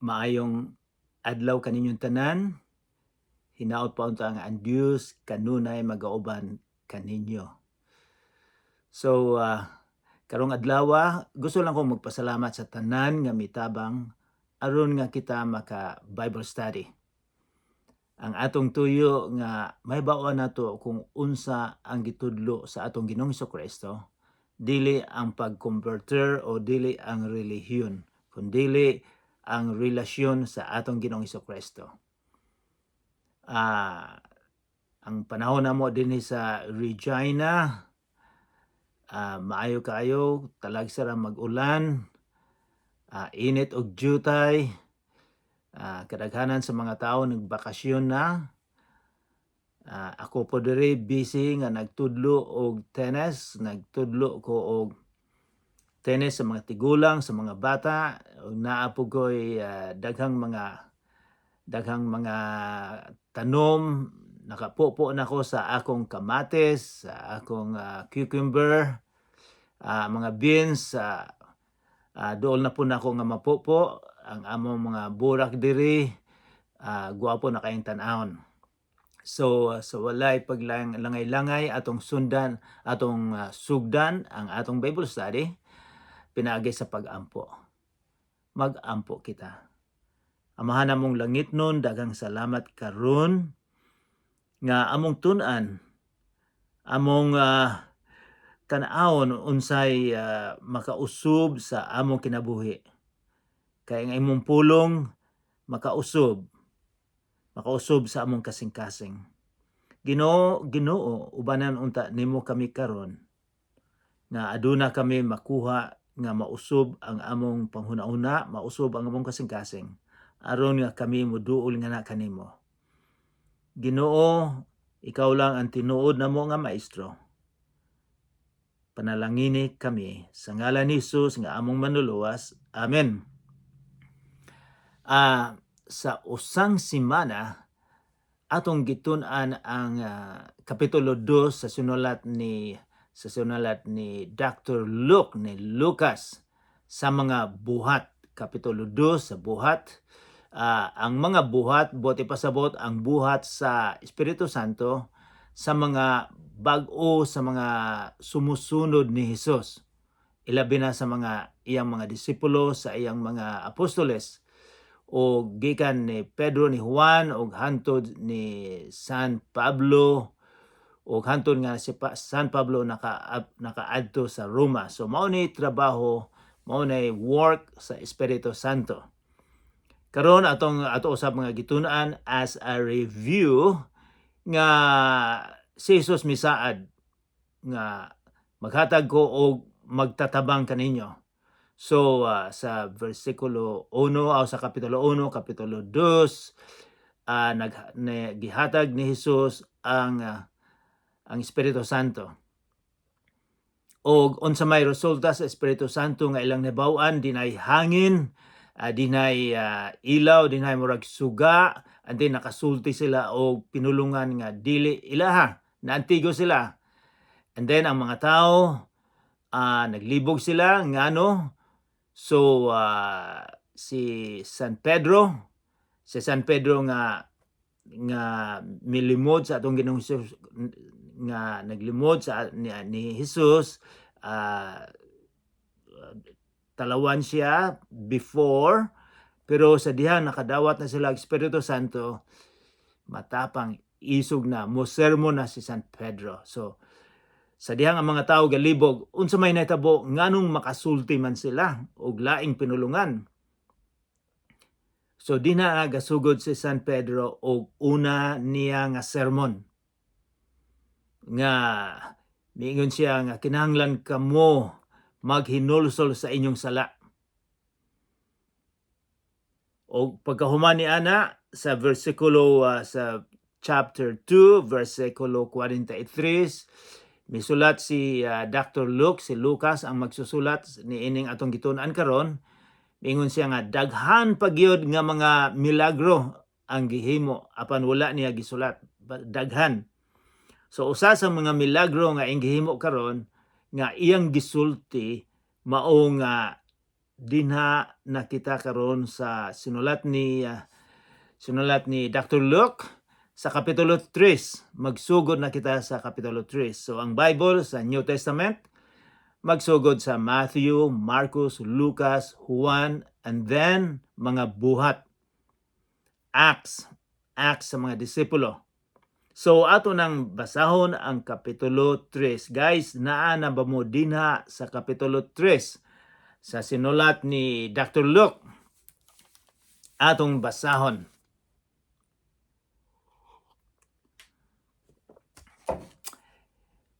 Maayong adlaw kaninyong tanan. Hinaot pa unta nga ang Dios kanunay magauban kaninyo. So karong adlaw, gusto lang kong magpasalamat sa tanan nga mitabang aron nga kita maka Bible study. Ang atong tuyo nga mahibaw-an nato kung unsa ang gitudlo sa atong Ginoong Kristo, dili ang pag-converter o dili ang relihiyon, kundili ang relasyon sa atong Ginoong Kristo. Ang panahon namo dinhi sa Regina, maayo kaayo, talagsa ra mag-ulan, init og jutay, kadaghanan sa mga tao nagbakasyon na. Ako po diri busy nga nagtudlo og tennis, nagtudlo ko og tennis sa mga tigulang, sa mga bata, ug naa po ko'y daghang mga tanom. Nakapupo na ko sa akong kamatis, sa akong cucumber, mga beans, dool na po nako nga mapupo ang among mga burak diri, gwapo na kayong tan-awon. So sa walay paglangay-langay, atong sundan, atong sugdan ang atong Bible study pinaagi sa pag-ampo. Mag-ampo kita. Amahan namong langitnon, daghang salamat karon nga among tun-an, among tan-awon unsay makausob sa among kinabuhi. Kay ang imong pulong makausob sa among kasing-kasing. Ginoo, Ginoo, ubanan unta nimo kami karon nga aduna kami makuha nga mausob ang among panghuna-huna, mausob ang among kasing-kasing aron nga kami moduol nga na kanimo. Ginoo, ikaw lang ang tinuod namo nga maestro. Panalangini kami sa ngalan ni Jesus nga among manluluwas. Amen. Sa usang semana atong gitun-an ang kapitulo 2 sa sinulat ni Dr. Luke, ni Lucas, sa mga Buhat. Kapitulo 2 sa Buhat. Ang mga buhat, buot ipasabot, ang buhat sa Espiritu Santo sa mga bag-o, sa mga sumusunod ni Jesus. Ilabi na sa mga iyang mga disipulo, sa iyang mga apostoles o gikan ni Pedro, ni Juan og hantod ni San Pablo o hantod nga si San Pablo nakaadto sa Roma. So mao ni trabaho, mao ni work sa Espiritu Santo. Karon atong ato usab mga gitun-an as a review nga si Jesus misaad nga maghatag ko og magtatabang kaninyo. So sa versikulo 1 o sa kapitulo 1, kapitulo 2, gihatag ni Jesus ang Espiritu Santo. Og unsa may resulta sa Espiritu Santo nga ilang nabaw-an, dinay hangin, dinay ilaw, dinay murag suga, and then nakasulti sila og pinulungan nga dili ilaha, naantigo sila. And then ang mga tao naglibog sila ngano. So si San Pedro nga milimod sa atong Ginoong Jesus, nga naglimod sa ni Jesus, talawan siya before, pero sa diha nakadawat na sila og Espiritu Santo, matapang, isog na mo sermon na si San Pedro. So sa dihang ang mga tao galibog unsa may nahitabo, nganong makasulti man sila og laing pinulungan. So di na gasugod si San Pedro og una niya nga sermon nga miingon siya nga kinahanglan kamo maghinulsol sa inyong sala. O pagkahuman ni ana sa versikulo sa chapter 2 versikulo 43, misulat si Dr. Luke, si Lucas ang magsusulat ni ining atong gitun-an karon. Miingon siya nga daghan pa gyud nga mga milagro ang gihimo apan wala niya gisulat. Daghan. So usa sa mga milagro nga iyang gihimo karon nga iyang gisulti mao nga Dinha na kita karon sa sinulat ni Dr. Luke sa Kapitulo 3. Magsugod na kita sa Kapitulo 3. So ang Bible sa New Testament magsugod sa Matthew, Marcos, Lucas, Juan, and then mga Buhat. Acts, Acts sa mga disipulo. So ato nang basahon ang Kapitulo 3. Guys, naa na ba mo dinha sa Kapitulo 3 sa sinulat ni Dr. Luke? Atong basahon.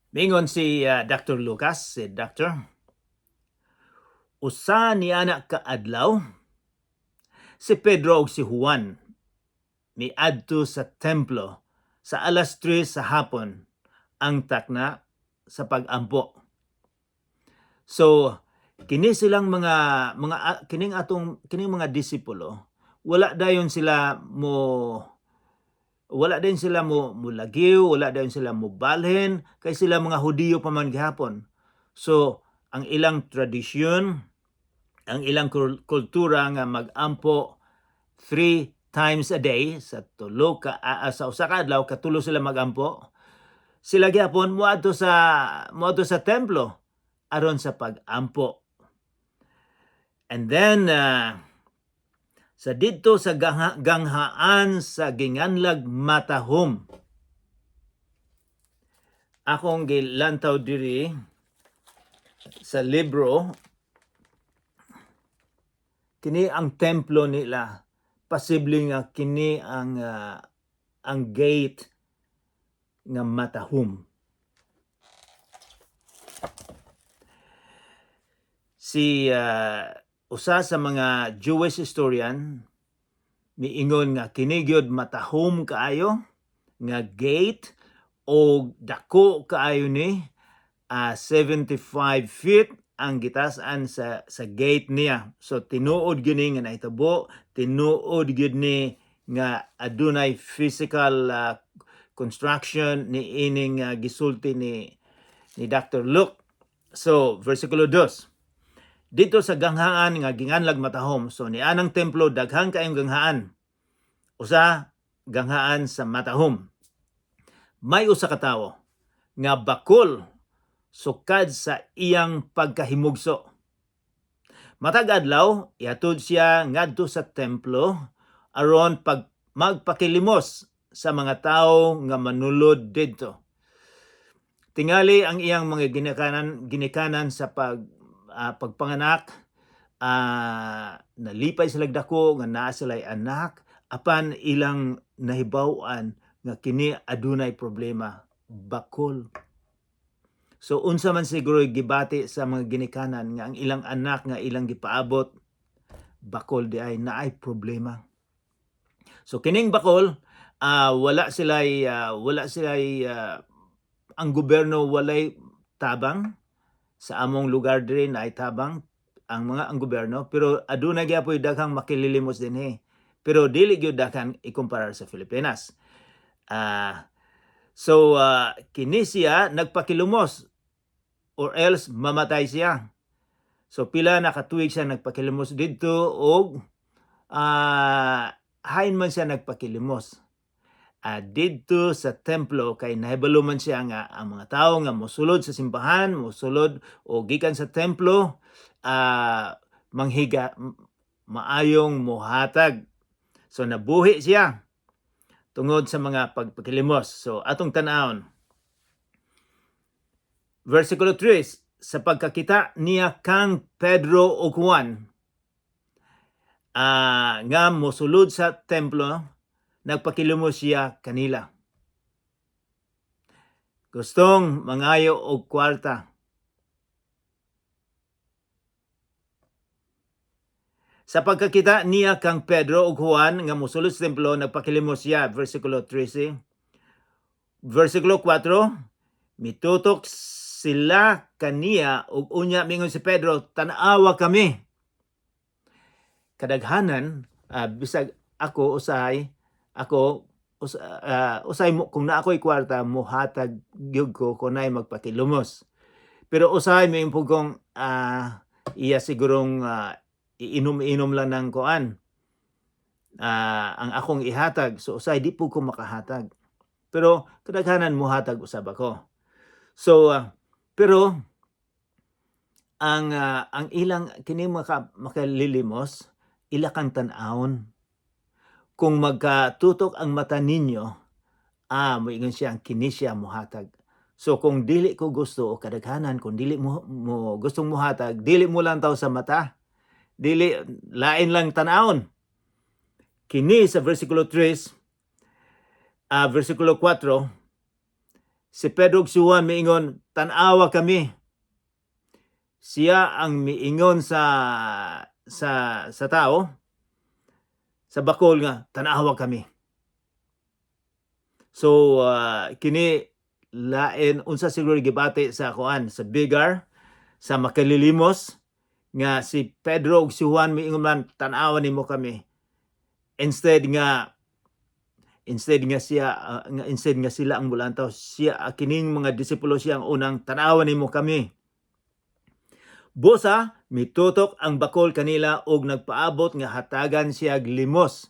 Mingon si Dr. Lucas, si Dr. Usa ni ana ka adlaw, si Pedro ug si Juan miadto sa templo sa alas 3 sa hapon, ang takna sa pag-ampo. So kini silang mga kining atong kining mga disipulo, wala din sila mo mulagiw, wala dayon sila mobalhin kay sila mga Hudiyo pa man gihapon. So ang ilang tradisyon, ang ilang kultura nga mag-ampo three times a day, sa tulo ka sa usa ka adlaw katulo sila magampo. Sila gihapon moadto sa templo aron sa pag-ampo. And then sa didto sa ganghaan sa ginganlag Matahom. Akong gilantaw diri sa libro, kini ang templo nila. Posible nga kini ang gate nga Matahom. Si usa sa mga Jewish historian miingon nga kini gyud matahom kaayo nga gate o dako kaayo ni, 75 feet ang gitasan sa gate niya. So tinuod gyud ni nga nahitabo, tinuod gyud ni nga adunay physical construction ni ining gisulti ni Dr. Luke. So versikulo 2. Dito sa ganghaan nga ginganlag Matahom. So ni anang templo daghan kayong ganghaan. Usa, ganghaan sa Matahom. May usa ka tawo nga bakol sukad sa iyang pagkahimugso. Matag adlaw, ihatod siya ngadto sa templo aron pag magpakilimos sa mga tawo nga manulod didto. Tingali ang iyang mga ginikanan sa pagpanganak, nalipay sila dako nga naa sila'y anak, apan ilang nahibaw-an nga kini adunay problema, bakol. So unsa man siguro gibati sa mga ginikanan nga ang ilang anak nga ilang gipaabot bakol di ay, naay problema. So kining bakol, wala sila'y ang gobyerno walay tabang. Sa among lugar diri naay tabang ang gobyerno, pero aduna gyapoy daghang makililimos dinhi. Pero dili gyud daghan ikumparar sa Pilipinas. So kini siya nagpakilumos or else mamatay siya. So pila na katuig siya nagpakilimos didto og hain man siya nagpakilimos. Didto sa templo kay nahibalo man siya nga ang mga tawo nga mosulod sa simbahan, mosulod o gikan sa templo, manghiga maayong mohatag. So nabuhi siya tungod sa mga pagpakilimos. So atong tan-awon. Versikulo 3, sa pagkakita niya kang Pedro ug Juan nga mosulod sa templo, nagpakilimos siya kanila. Gustong mangayo og kwarta. Sa pagkakita niya kang Pedro ug Juan nga mosulod sa templo, nagpakilimos siya. Versikulo 13. Versikulo 4, mitutok sila kaniya ug unya mingon si Pedro, "Tan-awa kami." Kadaghanan, bisag ako usahay, ako usay mo kung naa ko'y kwarta mohatag gyud ko kung naay magpakilumos. Pero usahay may kong iya sigurong Iinom-inom lang ng kuan. Ang akong ihatag, so usay di po ko makahatag. Pero kadaghanan muhatag usab ako. So pero ang ilang kini makalilimos, ila kang tan-awon. Kung magkatutok ang mata ninyo, moingon siya ang kini siya muhatag. So kung dili ko gusto o kadaghanan kung dili mo gustong muhatag, dili mo lang taw sa mata. Dili, lain lang tan-awon. Kini sa versikulo 3, versikulo 4, si Pedro ug si Juan miingon, "Tan-awa kami." Siya ang miingon sa tao sa bakol nga, "Tan-awa kami." So kini lain unsa siguro gibati sa kuan, sa bigar, sa makalilimos nga si Pedro ug si Juan miingon man, "Tan-awa nimo kami," instead nga siya nga instead nga sila ang mulantaw siya, kining mga disipulo, siya ang unang, "Tan-awa nimo kami." Busa mitutok ang bakol kanila og nagpaabot nga hatagan siya limos.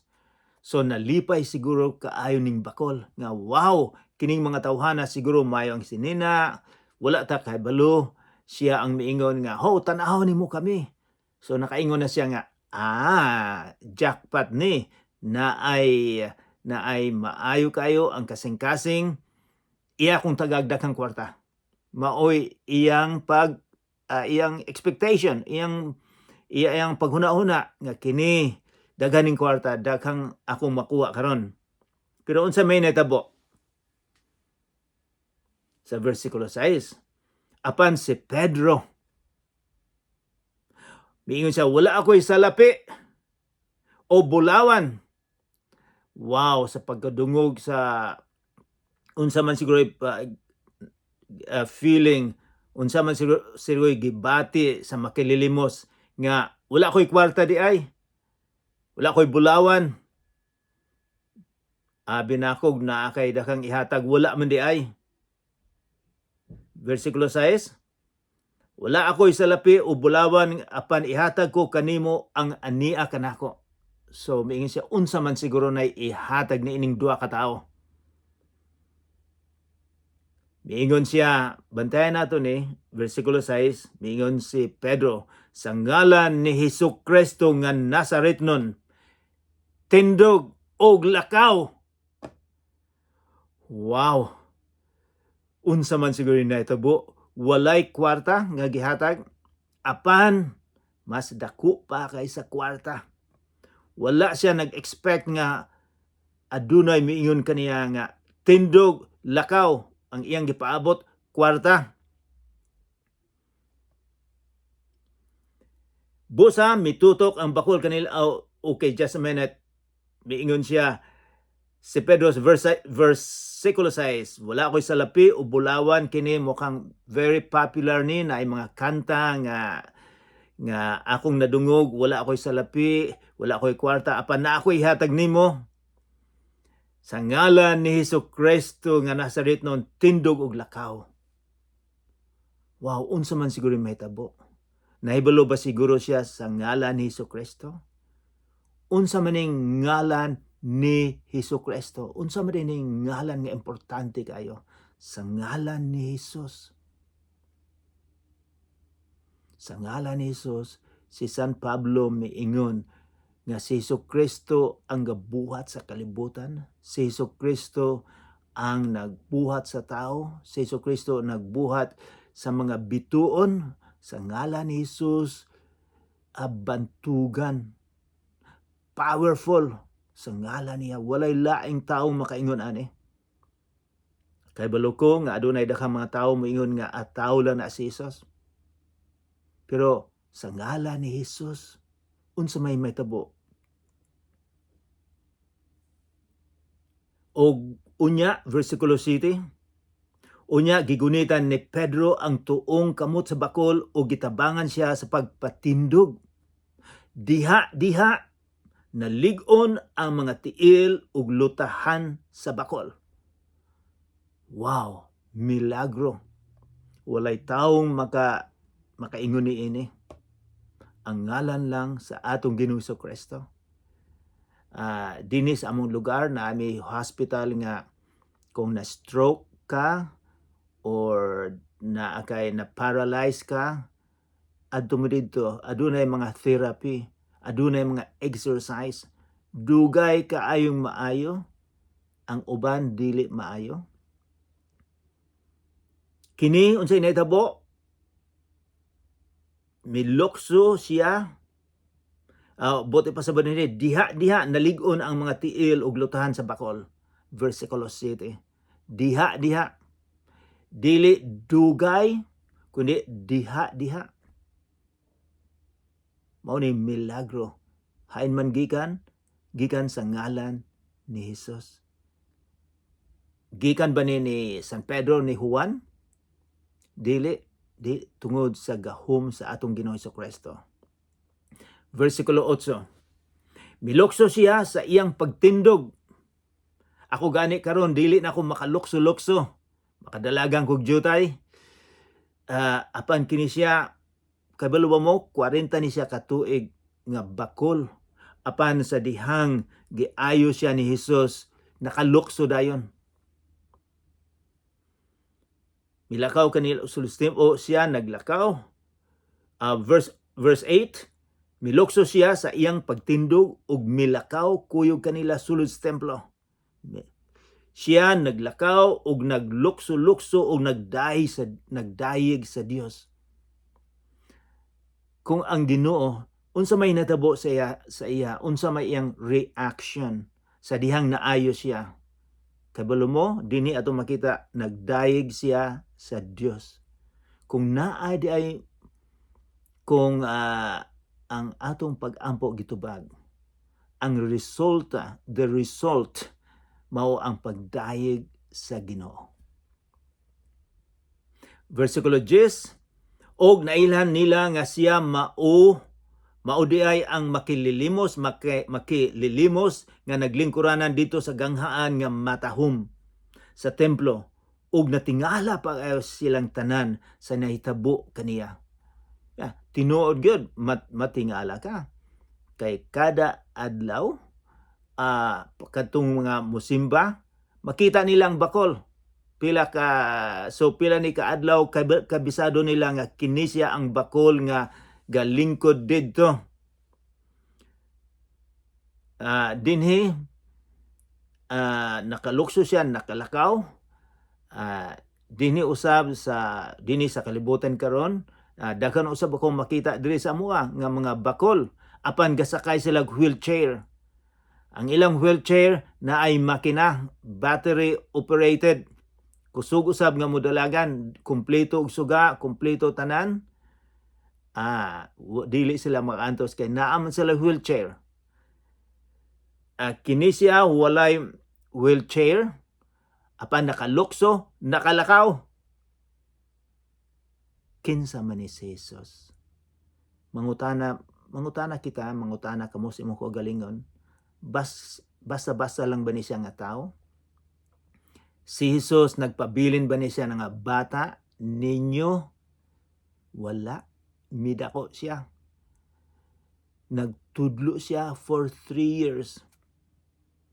So nalipay siguro kaayo ning bakol nga, wow, kining mga tawhana siguro maayo ang sinina, wala ta kahibalo. Siya ang miingon nga, "Ho, tan-aw nimo kami." So nakaingon na siya nga, jackpot ni na ay maayo kayo ang kasing-kasing, iya kong tagag daghang kwarta. Maoy iyang expectation, iyang paghuna-huna nga kini daghan ning kwarta, daghang akong makuha karon. Pero unsa may nahitabo? Sa versikulo 6, apan si Pedro, miingon siya, "Wala ako'y salapi o bulawan." Wow, sa pagkadungog sa unsa man siguro feeling, unsa man siguro gibati sa makililimos nga wala ko'y kwarta di ay. Wala ko'y bulawan. Abi nakog naa kay daghang ihatag, wala man di ay. Versikulo 6, "Wala ako'y salapi o bulawan, apan ihatag ko kanimo ang ania kanako." So miingon siya, unsa man siguro nay ihatag ni ining duha ka tawo. Miingon siya, bantayan nato ni versikulo 6, miingon si Pedro, "Sa ngalan ni Hesus Kristo nga Nazaretnon, tindog og lakaw." Wow. Unsa man siguro nahitabo, walay kwarta nga gihatag, apan mas dako pa kaysa kwarta. Wala siya nag-expect nga adunay miingon kaniya nga tindog, lakaw, ang iyang gipaabot kwarta. Busa mitutok ang bakol kanila. Oh, okay, just a minute. Miingon siya si Pedro sa versikulo 6, "Wala ako'y salapi o bulawan." Kini mukhang very popular ni na ay mga kanta nga akong nadungog, "Wala ako'y salapi, wala ako'y kwarta, apan naa ako'y ihatag nimo. Sa ngalan ni Hesus Kristo nga Nazaretnon, tindog og lakaw." Wow, unsa man siguro yung mahitabo? Nahibalo ba siguro siya sa ngalan ni Hesus Kristo? Unsa man ning ngalan ni Hesus Kristo? Unsa man ning ngalan nga importante kayo? Sa ngalan ni Hesus. Sa ngalan ni Hesus, si San Pablo miingon nga si Hesus Kristo ang gabuhat sa kalibutan, si Hesus Kristo ang nagbuhat sa tao, si Hesus Kristo nagbuhat sa mga bituon. Sa ngalan ni Hesus, abantugan, powerful sa ngalan niya, walay laing tao makaingon ani. Kay balo ko nga adunay daghang mga tao moingon nga at tao lang na si Jesus. Pero sa ngalan ni Jesus, unsa may mahitabo? Og unya, versikulo 7, unya gigunitan ni Pedro ang tuong kamot sa bakol o gitabangan siya sa pagpatindog. Diha diha nalig-on ang mga tiil ug lutahan sa bakol. Wow, milagro. Walay taong makaingon ni ini. Ang ngalan lang sa atong Ginoong Kristo. Dinhi sa among lugar naa may hospital nga kung na stroke ka or na kay na paralyze ka, adto mo didto. Adunay mga therapy, adunay mga exercise, dugay kaayong maayo ang uban, dili maayo. Kini, unsay nahitabo? Milukso siya. Buot ipasabot nini, diha diha nalig-on ang mga tiil ug lutahan sa bakol. Versikulo 7, diha diha, dili dugay kundi diha diha. Mao ni milagro. Hain man gikan? Gikan sa ngalan ni Jesus. Gikan ba ni San Pedro, ni Juan? Dili di, tungod sa gahom sa atong Ginoong Kristo. Versikulo 8. Milukso siya sa iyang pagtindog. Ako gani karon, dili na ako makalukso-lukso. Makadalagang kog jutay. Apan kini siya, kabalo ba mo, 40 ni siya katuig nga bakol. Apan sa dihang giayo siya ni Jesus, nakalukso dayon. Milakaw kanila sulustim o siya naglakaw. Verse 8, milukso siya sa iyang pagtindog ug milakaw kuyog kanila sulod sa templo. Siya naglakaw ug naglukso-lukso ug nagdayeg sa Dios. Kung ang Ginoo, unsa may natabo sa iya, unsa may iyang reaction sa dihang naayo siya? Kabalo mo, dinhi ato makita, nagdayeg siya sa Dios. Kung naa di ay kung ang atong pag-ampo gitubag, ang resulta, the result, mao ang pagdayeg sa Ginoo. Versikulo 10, og nailhan nila nga siya mao di ay ang makililimos nga naglingkuranan didto sa ganghaan nga Matahom sa templo, ug natingala pa kayo silang tanan sa nahitabo kaniya. Yeah, tinuod gyud matingala ka. Kay kada adlaw, kadtong mga musimba, makita nilang bakol. Pila ka so pila ni kaadlaw, kabisado nila nga kini siya ang bakol nga galingkod didto. Dinhi nakalukso siya, nakalakaw. Dinhi usab sa dinhi sa kalibutan karon, daghan usab akong makita diri sa amoa nga mga bakol, apan gasakay sila og wheelchair. Ang ilang wheelchair na ay makina, battery operated. Kusog usab nga modalagan, kumpleto og suga, kumpleto tanan. Dili sila makaantos kay naa man sila wheelchair. Kini siya walay wheelchair, apan nakalukso, nakalakaw. Kinsa man ni si Jesus? Mangutana, mangutana kita, mangutana kamo sa imong kaugalingon. Basta-basta lang ba ni siya nga tao? Si Jesus, nagpabilin ba ni siya nga bata ninyo? Wala. Midako siya. Nagtudlo siya for 3 years.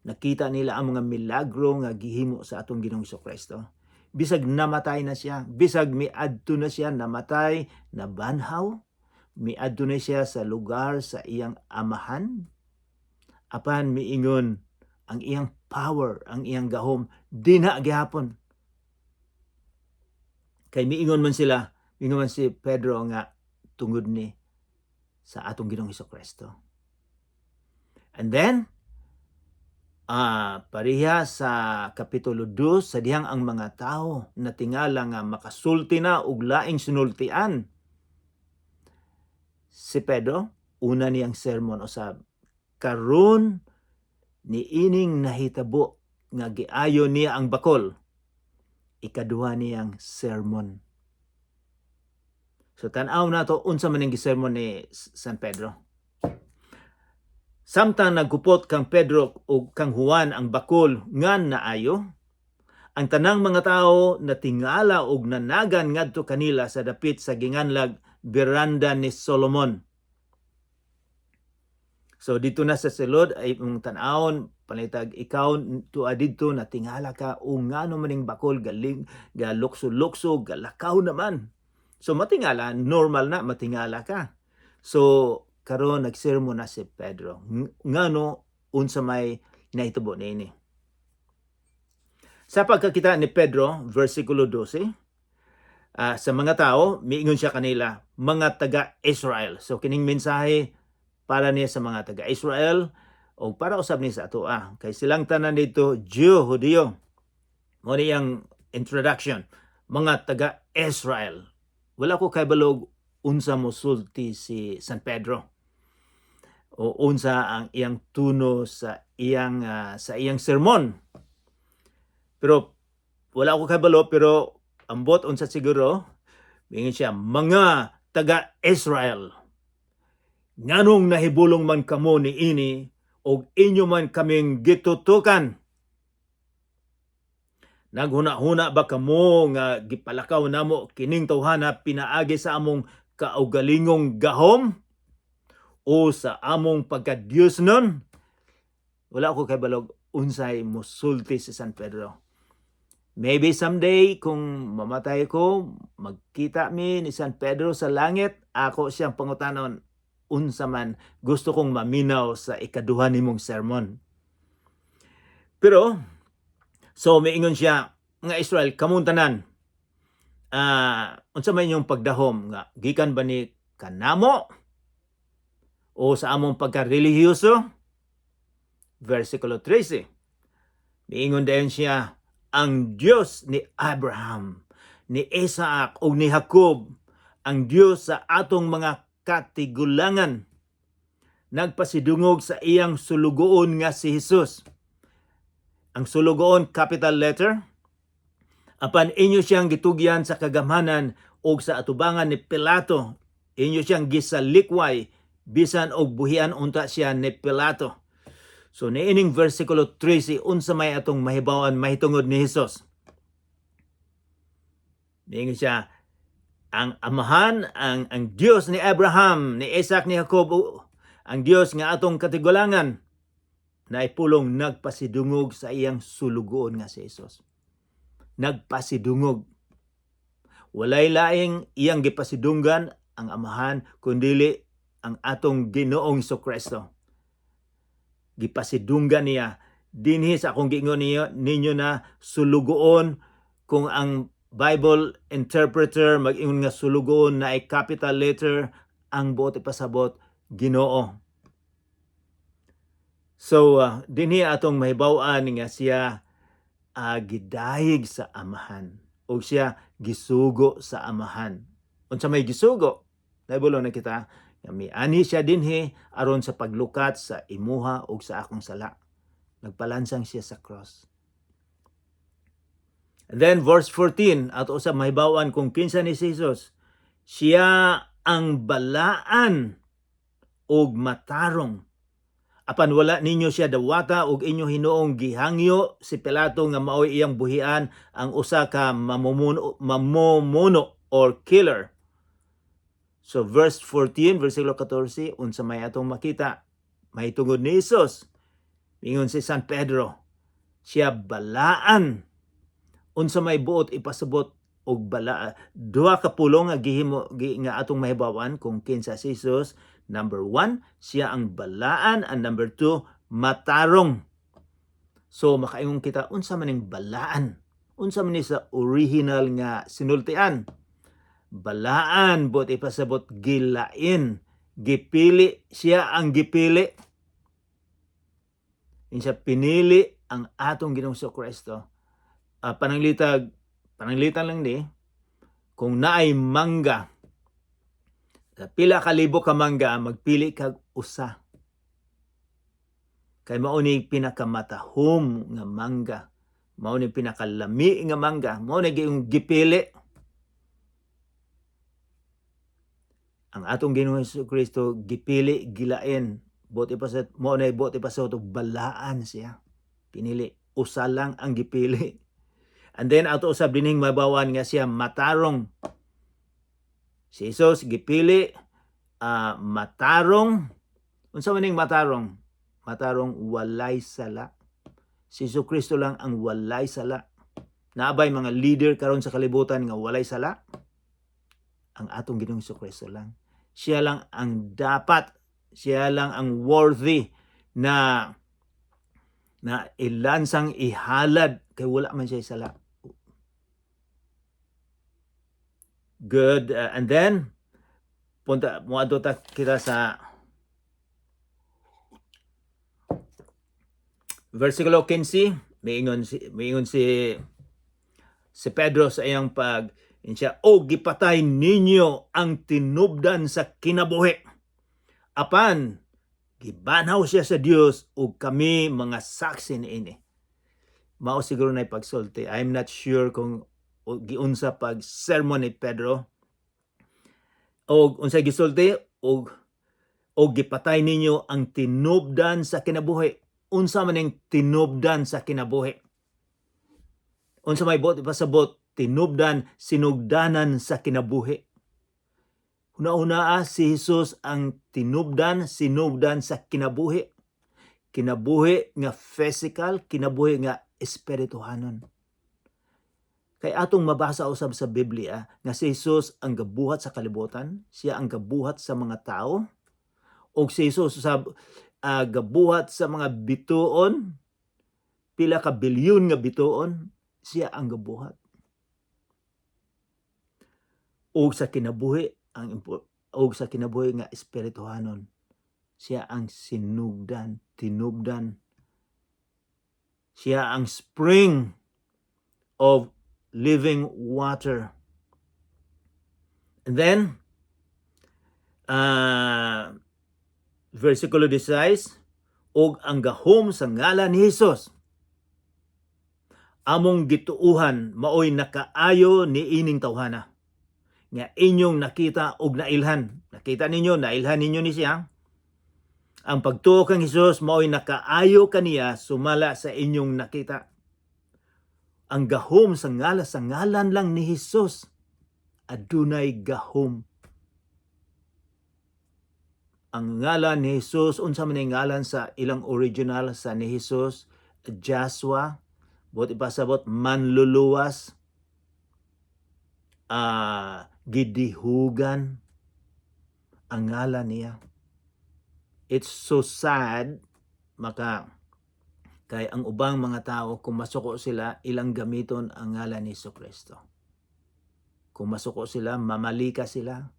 Nakita nila ang mga milagro nga gihimo sa atong Ginoong Kristo. Bisag namatay na siya, bisag miadto na siya, namatay, nabanhaw, miadto na siya sa lugar sa iyang amahan. Apan miingon ang iyang power, ang iyang gahom, dinha gihapon. Kay miingon man sila, miingon man si Pedro nga tungod ni sa atong Ginoong Kristo. And then, pareha sa Kapitulo 2, sa dihang ang mga tao natingala nga makasulti na og laing sinultian. Si Pedro, una niyang sermon usab. Karon ni ining nahitabo nga giayo niya ang bakol. Ikaduha niyang sermon. So tan-aw nato unsa man ning gisermon ni San Pedro. Samtang nagkupot kang Pedro ug kang Juan ang bakol nga naayo, ang tanang mga tao natingala og nanagan ngadto kanila sa dapit sa ginganlag Beranda ni Solomon. So dito na sa sulod ay imong tan-awon, panalitag ikaw tua didto natingala ka o ngano maning bakol galing galukso-lukso, galakaw naman. So matingala, normal na matingala ka. So karon nagsermon na si Pedro. Ngano, unsa may nahitabo niini? Sa pagkakita ni Pedro, versikulo 12, sa mga tao, miingon siya kanila, "Mga taga-Israel." So kining mensahe para niya sa mga taga-Israel o para usab ni sa ato. Kay silang tanan dito Jew, Hudiyo. Mao ni ang introduction, mga taga-Israel. Wala ko kabalo unsa mosulti si San Pedro o unsa ang iyang tuno sa iyang sermon. Pero wala ko kabalo, pero ambot unsa siguro. Miingon siya, "Mga taga-Israel, nganong nahibulong man kamo niini og inyo man kaming gitutukan? Naghuna-huna ba kamo nga gipalakaw namo kining tawhana pinaagi sa among kaugalingong gahom o sa among pagka-Diyos nun?" Wala ko kabalo unsay musulti si San Pedro. Maybe someday kung mamatay ko, magkita mi ni San Pedro sa langit, ako siyang pangutanon, unsa man, gusto kong maminaw sa ikaduha nimong sermon. Pero, so miingon siya, "Mga Israel, kamong tanan, unsa man inyong pagdahom nga gikan ba ni kanamo o sa among pagka-relihiyoso?" Versikulo 13. Miingon dayon siya, "Ang Dios ni Abraham, ni Isaac ug ni Jacob, ang Dios sa atong mga katigulangan, nagpasidungog sa iyang sulugoon nga si Jesus." Ang sulugoon, capital letter. "Apan inyo siyang gitugyan sa kagamhanan ug sa atubangan ni Pilato inyo siyang gisalikway, bisan og buhian unta siya ni Pilato." So niining versikulo 13, unsa may atong mahibaw-an mahitungod ni Hesus? Niingon siya, ang amahan, ang Dios ni Abraham, ni Isaac, ni Jacob, ang Dios nga atong katigulangan, na ipulong nagpasidungog sa iyang sulugoon nga si Jesus. Nagpasidungog. Walay laing iyang gipasidunggan ang amahan kundili ang atong Ginoong Kristo. Gipasidunggan niya dinhi sa akong giingon niyo ninyo na sulugoon. Kung ang Bible interpreter mag-ingon nga sulugoon na ay capital letter, ang buot ipasabot, Ginoo. So dinhi atong mahibaw-an nga siya gidayig sa amahan o siya gisugo sa amahan. Unsa may gisugo? Nahibalo na kita nga mianhi siya dinhi aron sa paglukat sa imuha ug sa akong sala. Nagpalansang siya sa cross. And then verse 14, ato sa mahibaw-an kung kinsa ni si Jesus. "Siya ang balaan ug matarong. Apan wala ninyo siya dawata ug inyo hinuong gihangyo si Pilato nga maoy iyang buhian ang usa ka mamumuno, mamumuno or killer." So verse 14, versikulo 14, unsa may atong makita mahitungod ni Jesus? Ingon si San Pedro, siya balaan. Unsa may buot ipasabot og bala? Duha ka pulong nga gihimo nga atong mahibaw-an kung kinsa si Jesus. Number 1, siya ang balaan, and number 2, matarong. So makaingon kita, unsa man ning balaan? Unsa man ni sa original nga sinultian? Balaan, buot ipasabot gilain, gipili, siya ang gipili. Siya pinili ang atong Ginoong Kristo. Pananglitag, pananglitan lang ni, kung naay mangga, pila ka libo ka mangga, magpili kag usa. Kay mao ni pinakamatahom nga mangga. Mao ni pinakalami nga mangga. Mao ni yung gipili. Ang atong Ginoong Kristo gipili, gilain. Buot ipasabot mao na buot ipasabot balaan siya. Pinili. Usa lang ang gipili. And then ato usab dinhing mahibaw-an nga siya matarong. Si Jesus gipili, matarong. Unsa man ning matarong? Matarong, walay sala. Si Hesus Kristo lang ang walay sala. Naa bay mga leader karon sa kalibutan nga walay sala? Ang atong Ginoong Hesus Kristo lang. Siya lang ang dapat, siya lang ang worthy na na ilansang ihalad kay wala man siya sala. Good. And then punta moadto ta kita sa versikulo 15. Miingon si Pedro sa iyang pag siya, "O gipatay ninyo ang tinubdan sa kinabuhi. Apan gibanhaw siya sa Dios ug kami mga saksi niini." Mao siguro na pagsulti. I'm not sure kung giunsa pag sermon ni Pedro. Og unsa gisulti? Og gipatay ninyo ang tinubdan sa kinabuhi. Unsa man ning tinubdan sa kinabuhi? Unsa may buot ipasabot tinubdan, sinugdanan sa kinabuhi? Huna-hunaa, si Jesus ang tinubdan, sinugdan sa kinabuhi. Kinabuhi nga physical, kinabuhi nga espirituhanon. Kay atong mabasa usab sa Biblia nga si Jesus ang gabuhat sa kalibutan, siya ang gabuhat sa mga tao, ug si Jesus usab gabuhat sa mga bituon, pila ka bilyon nga bituon, siya ang gabuhat. Ug sa kinabuhi nga espirituhanon, siya ang sinugdan, tinubdan. Siya ang spring of living water. And then, versikulo 16, "Og ang gahom sa ngalan ni Hesus among gituuhan maoy nakaayo ni ining tawhana nga inyong nakita og nailhan." Nakita ninyo, nailhan ninyo ni siya. Ang pagtuo kang Hesus maoy nakaayo kaniya sumala sa inyong nakita. Ang gahom sa ngalan, sa ngalan lang ni Hesus adunay gahom. Ang ngalan ni Jesus, unsa man ang ngalan sa ilang original sa ni Jesus? Joshua, buot ipasabot manluluwas, gidihugan ang ngalan niya. It's so sad maka kay ang ubang mga tao, kung masuko sila, ilang gamiton ang ngalan ni Hesus Kristo. Kung masuko sila, mamalika sila,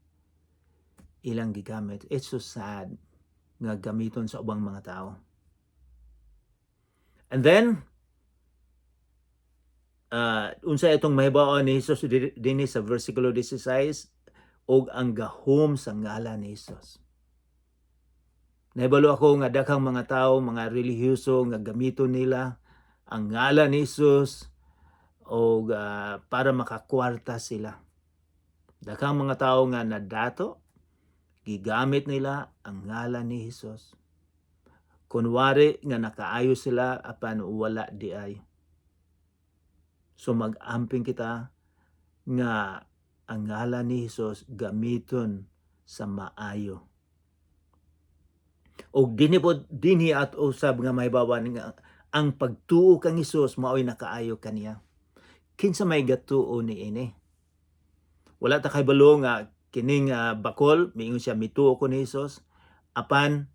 ilang gigamit. It's so sad nga gamiton sa ubang mga tao. And then, unsa itong mahibaw ni Jesus dinhi sa versikulo 16? Og ang gahom sa ngalan ni Jesus. Nahibalo ako nga daghang mga tao, mga relihiyoso nga gamiton nila ang ngalan ni Jesus og para makakwarta sila. Daghang mga tao nga nadato, gigamit nila ang ngalan ni Jesus. Kunwari nga nakaayo sila apan wala diay. So mag-amping kita nga ang ngalan ni Jesus gamiton sa maayo. Og dinhi pod dinhi at usab nga mahibawan nga ang pagtuo kang Hesus maoy nakaayo kaniya. Kinsa may gatuo niini? Wala ta kahibalo nga kining bakol miingon siya, "Mituo ko ni Hesus," apan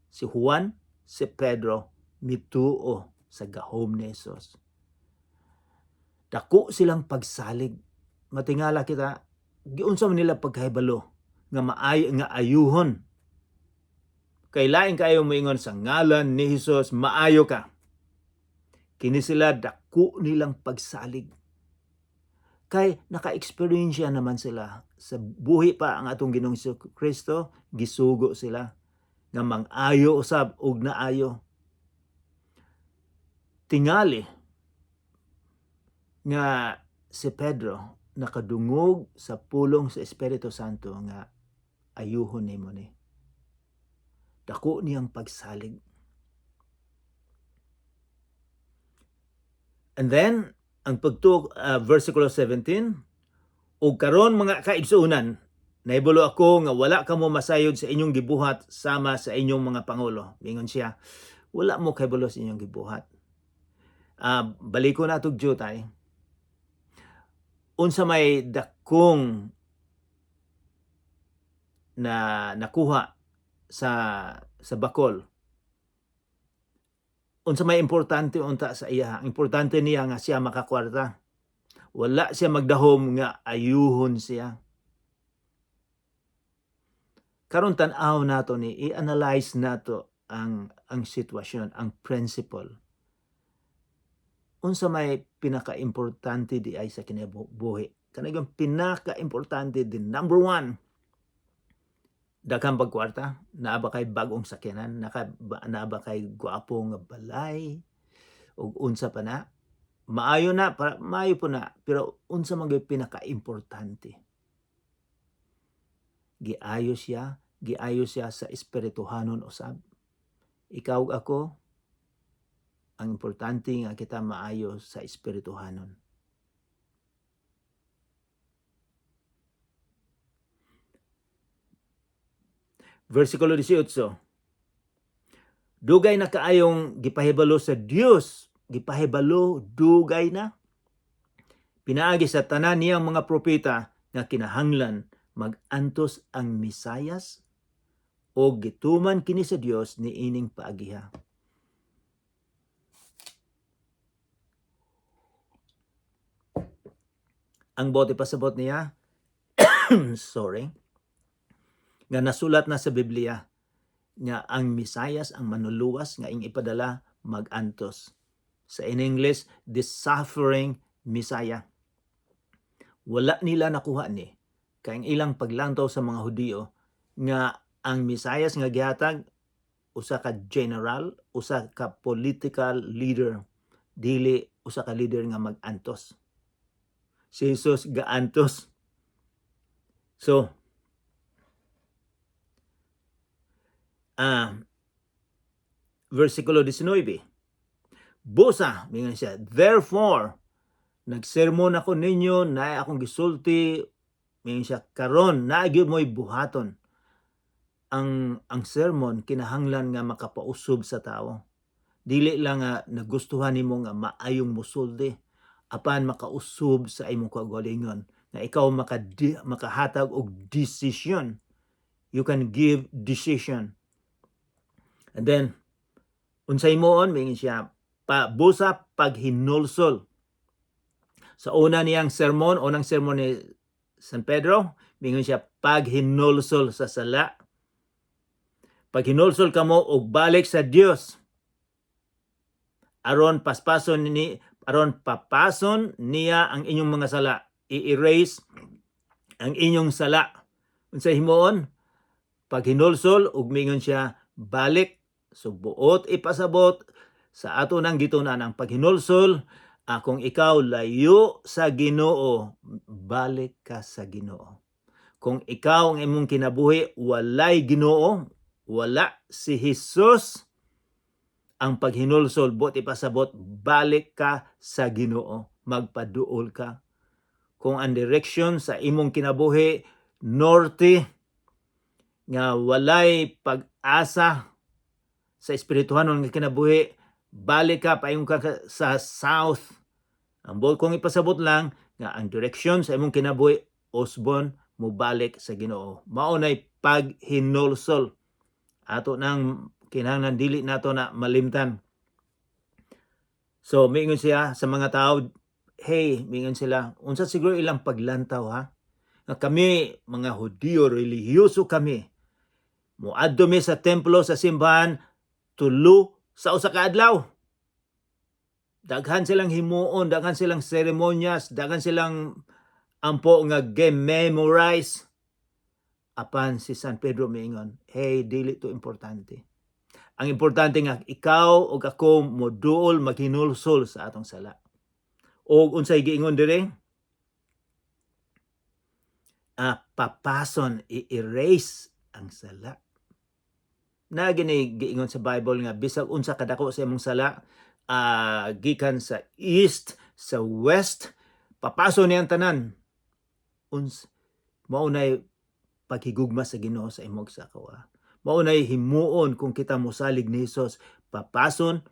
si Juan, si Pedro mituo sa gahom ni Hesus. Dako silang pagsalig. Matingala kita, giunsa man nila pagkahibalo nga maayo nga ayuhon? Kay lain kayo moingon sa ngalan ni Hesus maayo ka. Kini sila, dako nilang pagsalig. Kay naka-experience naman sila sa buhi pa ang atong Ginoong Kristo, gisugo sila nga mang-ayo usab og naayo. Tingali nga si Pedro nakadungog sa pulong sa Espiritu Santo nga ayuhon nimo ni. Dako niyang pagsalig. And then, ang pagtuo, versikulo 17, "Ug karon, mga kaigsuonan," Nahibalo ako nga wala kamo masayod sa inyong gibuhat sama sa inyong mga pangulo. Mingon siya, wala mo kahibalo sa inyong gibuhat. Baliko na tog jutay. Unsa may dakong na nakuha sa bakol? Unsa may importante unta sa iya? Ang importante niya nga siya makakwarta. Wala siya magdahom nga ayuhon siya. Karon tan-aw nato ni, i-analyze nato ang sitwasyon, ang principle. Unsa may pinaka-importante di ay sa kinabuhi? Kanang pinaka-importante, the number one, daghang pagkwarta, naa ba kay bag-ong sakyanan, naa ba kay gwapo nga balay, ug unsa pa na? Maayo na, para, maayo po na, pero unsa man gyud pinaka-importante? Giayo siya sa espirituhanon usab. Ikaw ug ako, ang importante nga kita maayo sa espirituhanon. Versikulo 18. Dugay na kaayong gipahibalo sa Dios, gipahibalo dugay na. Pinaagi sa tanan niyang mga propeta nga kinahanglan magantos ang Mesayas o gituman kini sa Dios niining paagiha. Ang bote pasabot niya, sorry, nga nasulat na sa Biblia nga ang Mesayas, ang manluluwas nga ing ipadala, magantos. Sa in English, the suffering Messiah. Wala nila nakuha ni kay ang ilang paglantaw sa mga Hudiyo nga ang Mesayas nga gihatag usa ka general, usa ka political leader, dili usa ka leader nga magantos. Si Jesus gaantos. So, versikulo 19. Busa, mingon siya, therefore, nagsermon ako ninyo, naay akong gisulti, mingon siya, karon naa gyud mo'y buhaton. Ang sermon kinahanglan nga makapausub sa tao. Dili lang nga nagustuhan nimo nga maayong musulti, apan makausub sa imong kaugalingon nga ikaw makahatag og decision. You can give decision. And then, unsay moon, mingon siya, busa paghinulsol. Sa una niyang sermon, unang sermon ni San Pedro, mingon siya, paghinulsol sa sala. Paghinulsol kamo og balik sa Dios. Aron papason niya ang inyong mga sala. I-erase ang inyong sala. Unsay himuon? Paghinulsol ug mingon siya, balik. So buot ipasabot sa ato nang gitun-an ang paghinulsol, kung ikaw layo sa Ginoo, balik ka sa Ginoo. Kung ikaw ang imong kinabuhi walay Ginoo, wala si Jesus, ang paghinulsol buot ipasabot, balik ka sa Ginoo, magpaduol ka. Kung ang direction sa imong kinabuhi norte nga walay pag-asa sa espirituhanon nga kinabuhi, balik ka, paingon ka sa south. Ang buot kong ipasabot lang nga ang direction sa imong kinabuhi usbon mobalik sa Ginoo. Mao nay paghinulsol. Ato nang kinahanglan dili nato na malimtan. So miingon siya sa mga tao, hey, miingon sila, unsa siguro ilang paglantaw ha? Nga kami mga Hudiyo, relihiyoso kami. Moadto mi sa templo, sa simbahan, tulo sa usa ka adlaw. Daghan silang himuon, daghan silang seremonyas, daghan silang ampo nga memorize. Apan si San Pedro miingon, hey, dili to importante. Ang importante nga ikaw ug ako moduol, maghinulsol sa atong sala. Og unsay giingon dire? Papason, i-erase ang sala. Na gini giingon sa Bible nga bisag unsa kadako sa imong sala, gikan sa east, sa west, papaso niyang tanan. Uns mao nay paghigugma sa Ginoo sa imong sakawa. Mao nay himuon kung kita mosalig ni Hesus, papason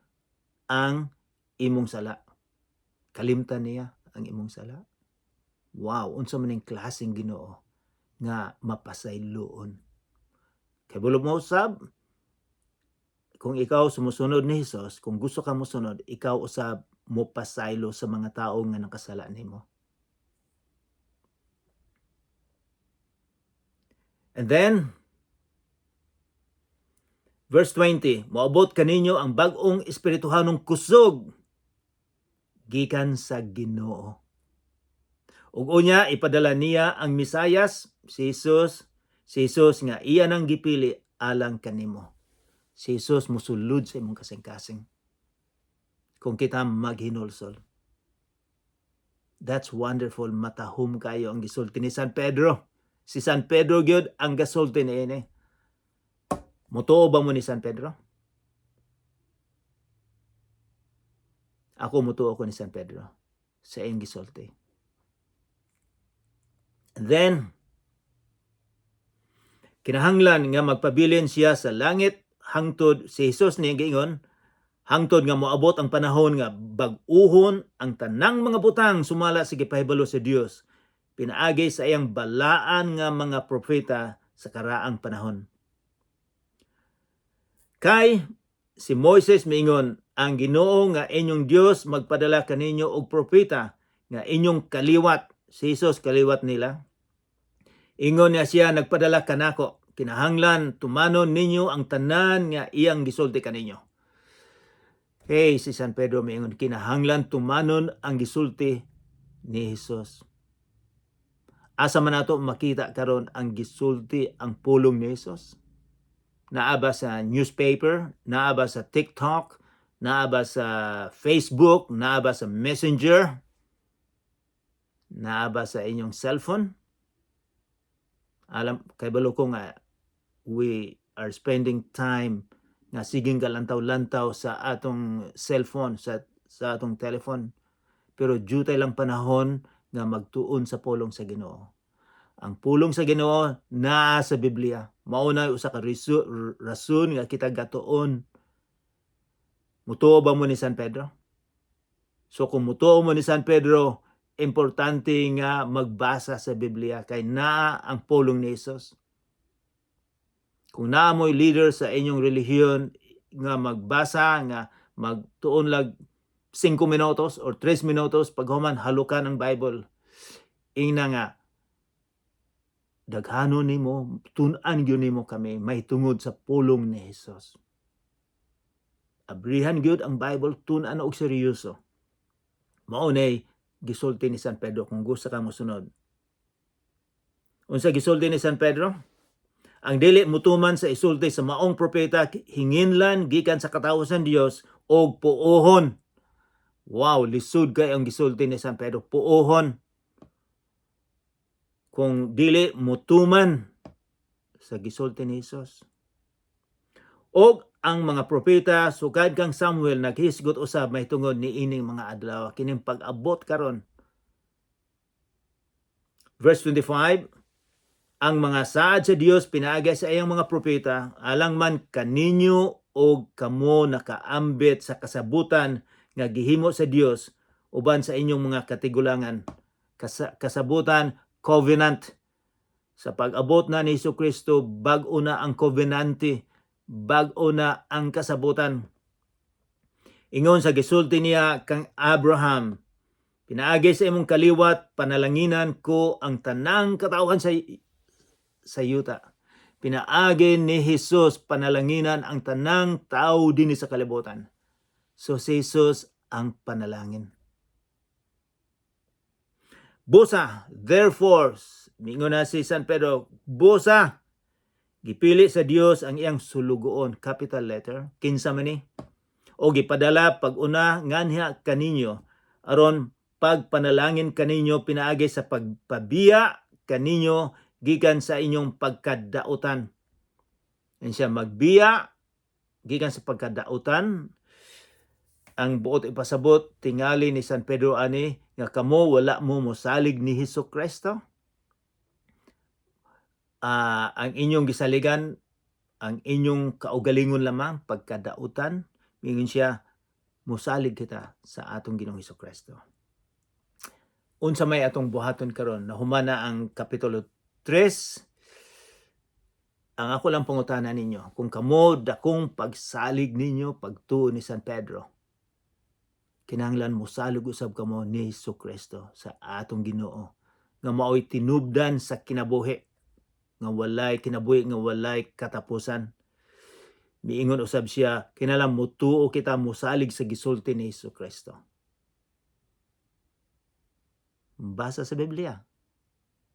ang imong sala. Kalimtan niya ang imong sala. Wow, unsa man ning klaseng Ginoo nga mapasayloon. Kay bulo mo usab, kung ikaw sumusunod ni Hesus, kung gusto ka mosunod, ikaw usab mo pasaylo sa mga tao nga nakasala nimo. And then, verse 20, moabot kaninyo ang bag-ong espirituhanong kusog gikan sa Ginoo. Ug unya ipadala niya ang Mesayas, si Jesus, si Jesus nga iya nang gipili alang kanimo. Si Jesus musulod sa imong kasing-kasing kung kita maghinulsol. That's wonderful. Matahom kayo ang gisulti ni San Pedro. Si San Pedro gyud ang gasulti niini. Mutuo ba mo ni San Pedro? Ako mutuo ko ni San Pedro sa iyang gisulti. And then, kinahanglan nga magpabilin siya sa langit hangtod si Jesus niya giingon, hangtod nga moabot ang panahon nga bag-uhon ang tanang mga butang sumala sa gipahibalo sa Dios pinaagi sa iyang balaan nga mga propeta sa karaang panahon. Kay si Moises miingon, ang Ginoo nga inyong Dios magpadala kaninyo og propeta nga inyong kaliwat. Si Jesus kaliwat nila. Ingon niya siya nagpadala kanako. Kinahanglan tumanon ninyo ang tanan nga iyang gisulti kaninyo. Hey, si San Pedro miingon, kinahanglan tumanon ang gisulti ni Jesus. Asa man nato makita karon ang gisulti, ang pulong ni Jesus? Naa ba sa newspaper? Naa ba sa TikTok? Naa ba sa Facebook? Naa ba sa Messenger? Naa ba sa inyong cellphone? Alam, kay balo ko nga we are spending time nga siging galantaw-lantaw sa atong cellphone, sa atong telephone. Pero jutay lang panahon nga magtuon sa pulong sa Ginoo. Ang pulong sa Ginoo naa sa Biblia. Mao na usa ka rason nga kita gatuon. Mutuo ba mo ni San Pedro? So kung mutuo mo ni San Pedro, importante nga magbasa sa Biblia kay naa ang pulong ni Jesus. Kung naa mo'y leader sa inyong relihiyon nga magbasa, nga magtuon lag 5 minutos or 3 minutos, paghuman halukan ang Bible. Ingna nga daghanon nimo, tun-an gyud nimo kami mahitungod sa pulong ni Jesus. Abrihan gyud ang Bible, tun-an og seryoso. Mao nay gisulti ni San Pedro kung gusto ka mosunod. Unsa gisulti ni San Pedro? Ang dili mutuman sa isulti sa maong propeta hinginlan gikan sa katawosan Dios og puohon. Wow, lisod kay ang gisulti ni San Pedro, puohon. Kung dili mutuman sa gisulti ni Jesus. Og ang mga propeta sukad kang Samuel naghisgot usab mahitungod niining mga adlaw, kining pag-abot karon. Verse 25, ang mga saad sa Dios pinaagi sa iyang mga propeta alang man kaninyo og kamo nakaambit sa kasabutan nga gihimo sa Dios uban sa inyong mga katigulangan. Kasabutan, covenant. Sa pag-abot na ni Hesus Kristo, bag-o na ang covenante, bag-o na ang kasabutan. Ingon sa gisulti niya kang Abraham, pinaagi sa imong kaliwat panalanginan ko ang tanang katawhan sa yuta. Pinaagi ni Jesus panalanginan ang tanang tao dinhi sa kalibutan. So si Jesus ang panalangin. Busa, therefore, mingon na si San Pedro, busa, gipili sa Dios ang iyang sulugoon, capital letter, kinsa man ni? O gipadala pag-una nganha kaninyo, aron pagpanalangin kaninyo pinaagi sa pagpabiya kaninyo gikan sa inyong pagkadautan. Yan siya, magbiya gikan sa pagkadautan. Ang buot ipasabot tingali ni San Pedro ani nga kamo wala mo mosalig ni Hesus Kristo. Ang inyong gisaligan, ang inyong kaugalingon lamang, pagkadautan. Mingon siya, musalig kita sa atong Ginoong Hesus Kristo. Unsa may atong buhaton karon? Nahuman na ang kapitulo 3. Ang ako lang pangutana ninyo, kung kamo dakong pagsalig ninyo pagtuo ni San Pedro, kinahanglan mosalig usab kamo ni Hesus Kristo sa atong Ginoo nga mao'y tinubdan sa kinabuhi nga walay kinabuhi nga walay katapusan. Miingon usab siya, kinahanglan mutuo kita, musalig sa gisulti ni Hesus Kristo. Basa sa Biblia.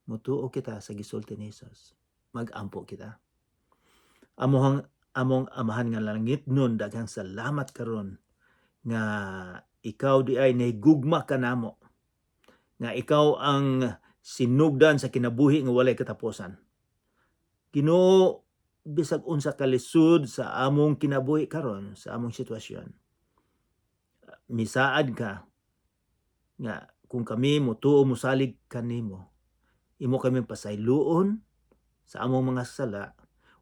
Mutuo kita sa gisulti ni Jesus. Mag-ampo kita. Amohang among Amahan nga langitnon, daghang salamat karon nga ikaw diay nahigugma ka namo. Nga ikaw ang sinugdan sa kinabuhi nga walay katapusan. Ginoo, bisag unsa kalisod sa among kinabuhi karon, sa among sitwasyon, misaad ka nga kung kami mutuo, musalig kanimo, imo kami pasayloon sa among mga sala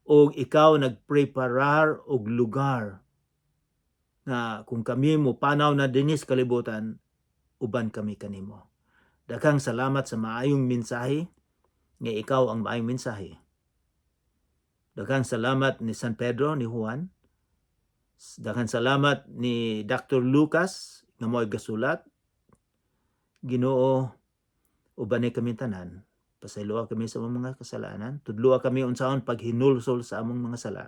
og ikaw nagpreparar og lugar nga kung kami mo panaw na dinis kalibutan, uban kami kanimo. Daghang salamat sa maayong mensahe nga ikaw ang maayong mensahe. Daghang salamat ni San Pedro, ni Juan. Daghang salamat ni Dr. Lucas nga mo'y gasulat. Ginoo, ubani kami tanan. Pasayloa kami sa among mga kasalanan. Tudloa kami unsaon paghinulsol sa among mga sala.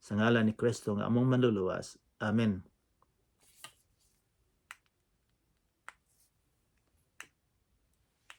Sa ngalan ni Kristo nga among Manluluwas. Amen.